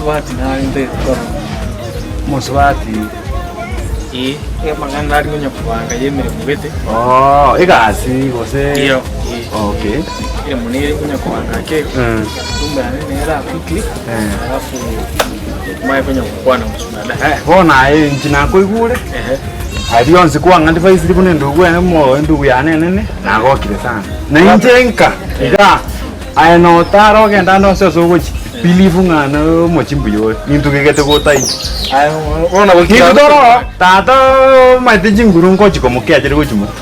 Omosubati nare ntagete korora. Omosubati? Ee, amang'ana nare konya kobanga y'emeremo gete. Oo, egasi gose? Iyo, ee. Okay. Emeremo nere konya kobanga ake igo, tumberane nere aa quickly, alafu manye konya gokwana mosubati. Bono aye inche nakoigure, Ehe. aria onsi kwang'a advice buna endugu ene mo endugu yane enene, nagokire sana. Na inche nka igaa, aye notara ogende ande onsi ase ogochia, believe ng'a nomochie mbuya ore, nintugegete gotaiyo. Aye bono goikera Ninto ase tororo, tata omanyete chinguru ngochi komokea chire gochia motwe,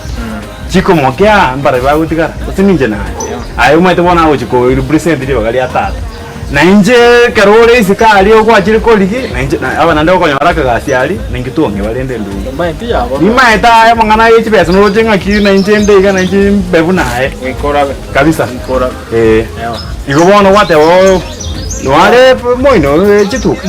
chikomokea mbarabwo bagotigara, gose ninche naye. Aye omanyete bono agochi ko represent ribaga ria tata. Na inche ekero ore isiko aria ogwachire korigia, na inche aba naende okonyora akagasi aria, na inki twong'eba rende endugu. Nimaete aye amang'ana ye chibesa noroche ng'aki na inche nde iga na inche mbe buna aye. Kabisa. Ee. Igo bono gwateba oo noare moino chituka.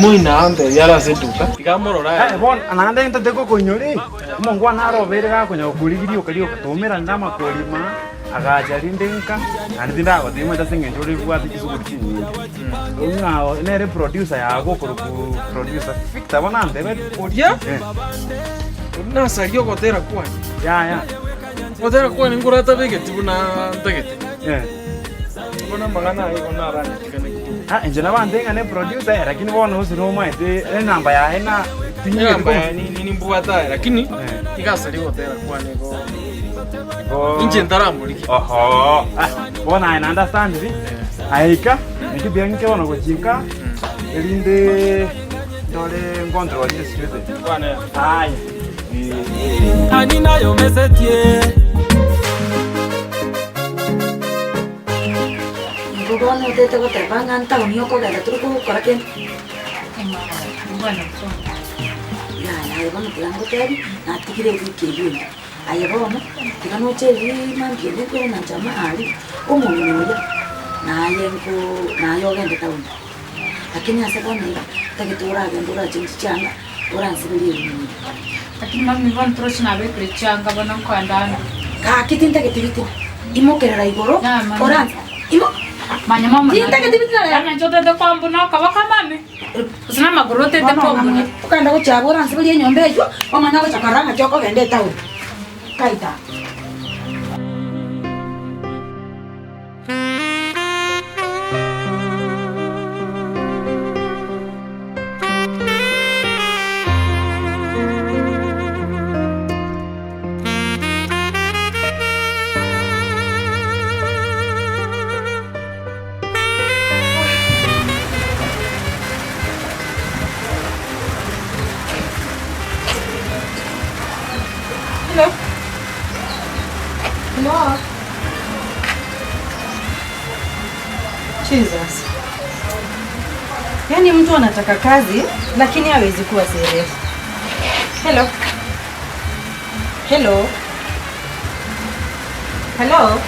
Bono naende ntete gokoinyora eh, omongwana arobeire gakonya gokorigia rioka rioka, twaumerana amakori maa. Agacha rinde nka, naende tindagotebia omanyete ase eng'encho ore bwate chisukuru chinyinge. Ng'a nere producer yago okorokwa producer Victor bono antebeti. Oria Eh. oria nasaria ogotera kwane. Yaya. Ogotera kwane nkoratabegeti buna ntagete. Eh. Bono amang'ana aya igo naranyetikane kidogo. Ah, inche nabante ng'a ne producer eh, lakini bono gose nomaete enamba yaye na tinyigeti Enamba komo- yaye nimbwate aye lakini Eh. iga asaria ogotera kwane igo. Igo- Inche ntaramorike. Oho. Ah, bono aye na understand ri. Aye ika, naki buya ng'ike bono gochia nka, erinde ndore ncontrol esituation. Aya. Eh. Ani nayo mesetie. Igo bono otete goteba ng'a ntaoni okogenda tore kogokora kende. Yaya aye bono tiga ngotebie, natigire ewiki eyio ende. Aye bono, tiga noche erii mambia ende nkoirana nchama aria, omong'ina oria, naye nkoo naye ogende town. Lakini ase bono iga, ntagete oragende orachengi chianga, oransiberie erimo eri. Lakini mami bono torochi nabekire chianga bono nkoenda ande. Gaki tintageti bitina, imokerera igoro, Ya, mami. oransi imo Manya mama Tintageti bitina rero. Yaani inche otete kwambuna okoboko mami. Gose namagoro otete kwambuna. Okogenda gochia abwo oransiberie enyomba eywo, omanye gocha korora ng'aki okogenda etown. Kaita. Hello. Hello. Jesus. Yaani mtu anataka kazi lakini hawezi kuwa serious. Hello. Hello. Hello.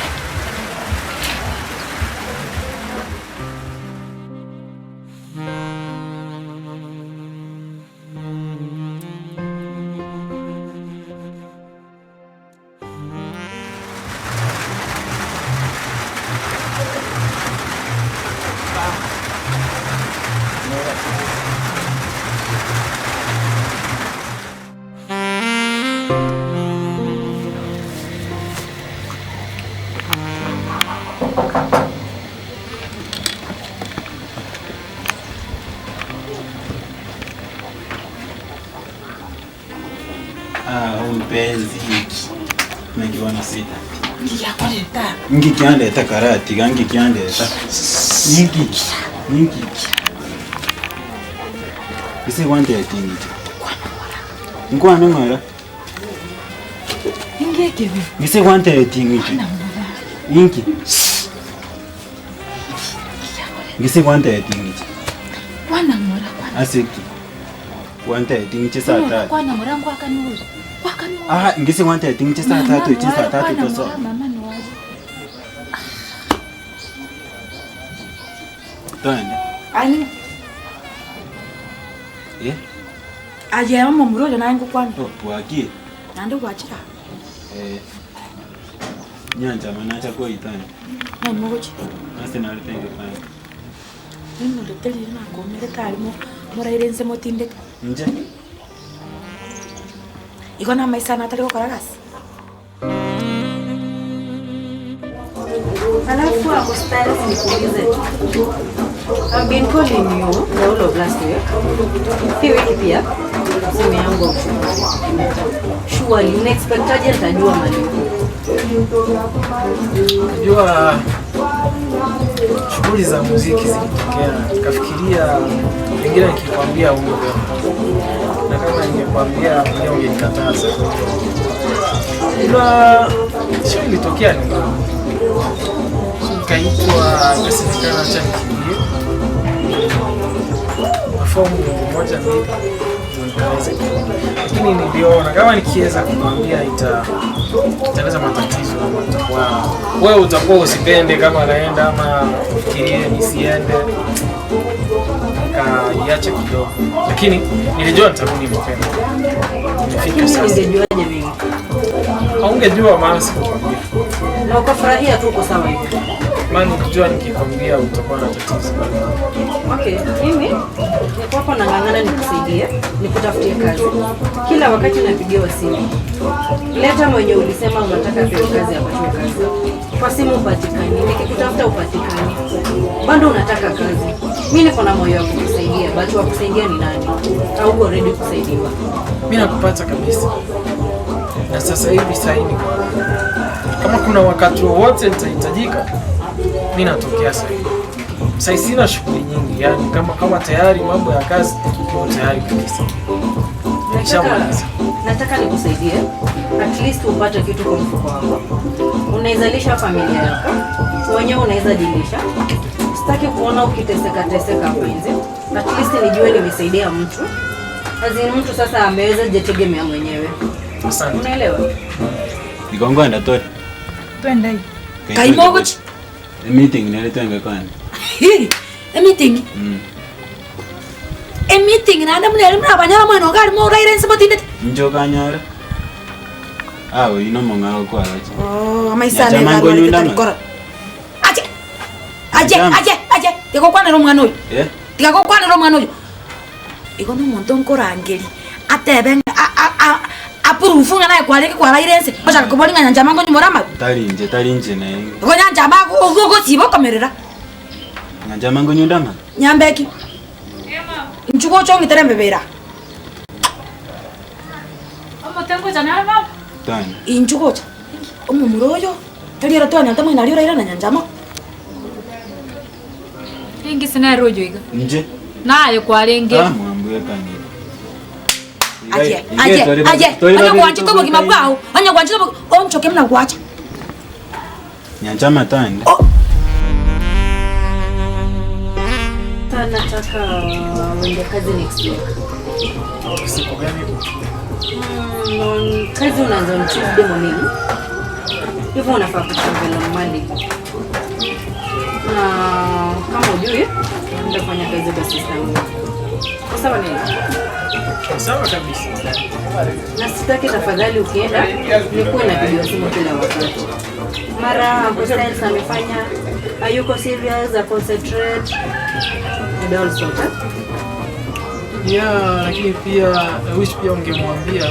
Ah, mpenzi naki bono sweetheart. Nki kiandeta karatiga nki kiandeta ninki ninki ise gwanteti ngiche nkwane ng'ora ise gwanteti ngiche ninki ngise gwanteti ngiche ase ki gwanteti ngiche saa tatu Ah, ngise gwanteti ngiche saa tatu echi saa tatu tosoa Twende. Ani Eh? aye omomura oyo naye ngokwana Oh, bwakire. naende gwachire aa. Eh. Nyanchama nacha koitani. Ng'ai mogochia? Ase nare tenge pale. Nino leteli na komere talimo murairense motinde. Nje. Iko na maisa na atari gukora gasi. Alafu ako styles nikuulize tu. I've been calling you the whole of last week. Hii wiki pia simu yangu. Surely unexpectaje nitajua malipo? Unajua shughuli za muziki zilitokea, nikafikiria pengine nikikwambia unge, na kama ningekwambia pengine ungenikataza. Ila sio, ilitokea ni nikaitwa, nikasemekana acha nikimbie perform wimbo moja mbili ndio nikaweza, lakini niliona kama nikiweza kukwambia italeta matatizo, ama utakuwa wewe utakuwa usipende kama naenda ama ufikirie nisiende, nikaiacha kidogo, lakini nilijua nitarudi mapema. Nimefika sasa. Ningejuaje mimi? Haungejua maana sikukwambia. Na ukafurahia tu uko sawa hivi. Maana nilijua nikikwambia utakuwa na tatizo. Okay, mimi niko hapa nang'ang'ana nikusaidie, nikutafutie kazi. Kila wakati napigiwa simu. Leta mwenye ulisema unataka pewe kazi apatiwe kazi. Kwa simu upatikani, nikikutafuta upatikani. Bado unataka kazi. Mimi niko na moyo wa kukusaidia, but wa kusaidia ni nani? Au uko ready kusaidiwa? Mimi nakupata kabisa. Na sasa hivi saini kama kuna wakati wowote nitahitajika, mimi natokea sasa hivi. Sasa sina shughuli nyingi, yani kama tayari mambo ya kazi niko tayari kabisa. Nataka nikusaidie at least upate kitu kwa mfuko wako. Unaweza lisha familia yako, wenyewe unaweza jilisha. Sitaki kuona ukiteseka teseka hapo nje. At least nijue nimesaidia mtu. Azini mtu sasa ameweza jitegemea mwenyewe. Asante. Unaelewa? Ikongo enda to. Twende. Kaimogo. Meeting nile twende kwani. Hii, meeting. E meeting na ndamu nere mna abanyala mwana ogari mo rairense motinde. Njo kanyara. Awe ino mongao kwa aje. Oh, amaisa ne ngaro. Aje. Aje, aje, aje. Tikokwana ro mwana oyo. Eh? Tikokwana ro mwana oyo. Iko no muntu nkorangeri. Atebe a apurufu ngana kwaleke kwa rairense. Ocha koboli nganya njamango nyumora. Tali nje ne. Ngo nyanja mago ugo sibo komerera. Nyanja mango nyundama. Nyambeki. Nchuko chongi terembe bera. Omo tengo jana mama. Tani. Inchuko cha. Omo muroyo. Tali ra tonya tamo inali ra na nyanjama. Ingi sina rojo iga. Nje. Nayo kwalenge. Ah mwambuye kani. Aje, aje, aje. Anya kuanchi tobo kimabwao. Anya kuanchi tobo onchoke mna kuacha. Nyanjama tani. Oh. Nataka uende kazi next week. Siku gani? Kazi unaanza on Tuesday morning. Hivyo unafaa kutravel on Monday. Na kama hujui, nitafanya kazi kwa sister yangu. Kwa sawa nini? Sawa kabisa. Na sitaki tafadhali ukienda nikuwe napigiwa simu kila wakati. Mara Uncle Styles amefanya, hayuko serious, a concentrate. And all sort. Yeah, lakini pia I wish pia ungemwambia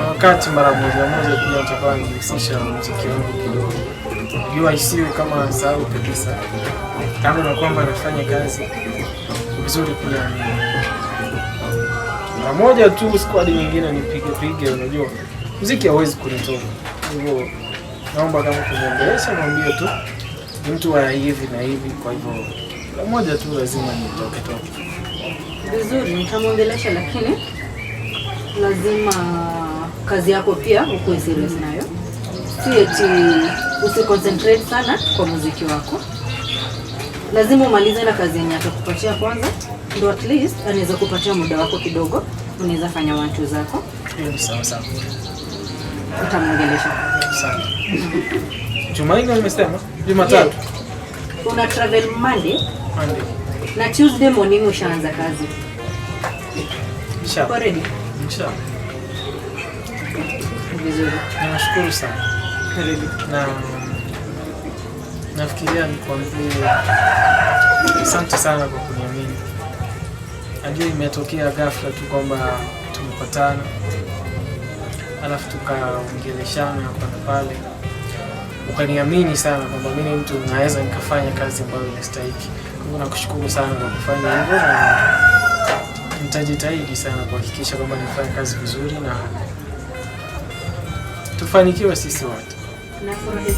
wakati mara moja moja pia nitakuwa nihusisha muziki wangu kidogo. Jua isiwe kama sahau kabisa. Kama na kwamba nafanya kazi vizuri pia. Mara moja tu squad nyingine nipige pige, unajua. Muziki hauwezi kunitoa. Hivyo naomba kama kumwongelesha mwambie tu ni mtu wa hivi na hivi, kwa hivyo mara moja tu lazima nitoke toke. Vizuri, nitamwongelesha lakini lazima kazi yako pia ukuwe serious nayo. Si eti usiconcentrate sana kwa muziki wako. Lazima umalize na kazi yenye atakupatia kwanza, ndio at least anaweza kupatia muda wako kidogo, unaweza fanya wantu zako. Hiyo ni sawa sawa. Utamwongelesha. Sawa. Jumanne nimesema? Jumatatu. Yeah. Una travel Monday. Monday. Na Tuesday morning ushaanza kazi. Inshallah. Uko ready? Inshallah. Vizuri. Nashukuru sana. Karibu. Na nafikiria nikwambie Asante sana kwa kuniamini. Najua imetokea ghafla tu kwamba tumepatana, alafu tukaongeleshana hapa na pale, ukaniamini sana kwamba mimi ni mtu naweza nikafanya kazi ambayo inastahiki. Kwa hivyo nakushukuru sana kwa kufanya hivyo, na nitajitahidi sana kuhakikisha kwamba nifanya kazi vizuri na tufanikiwe sisi wote. Nafurahi.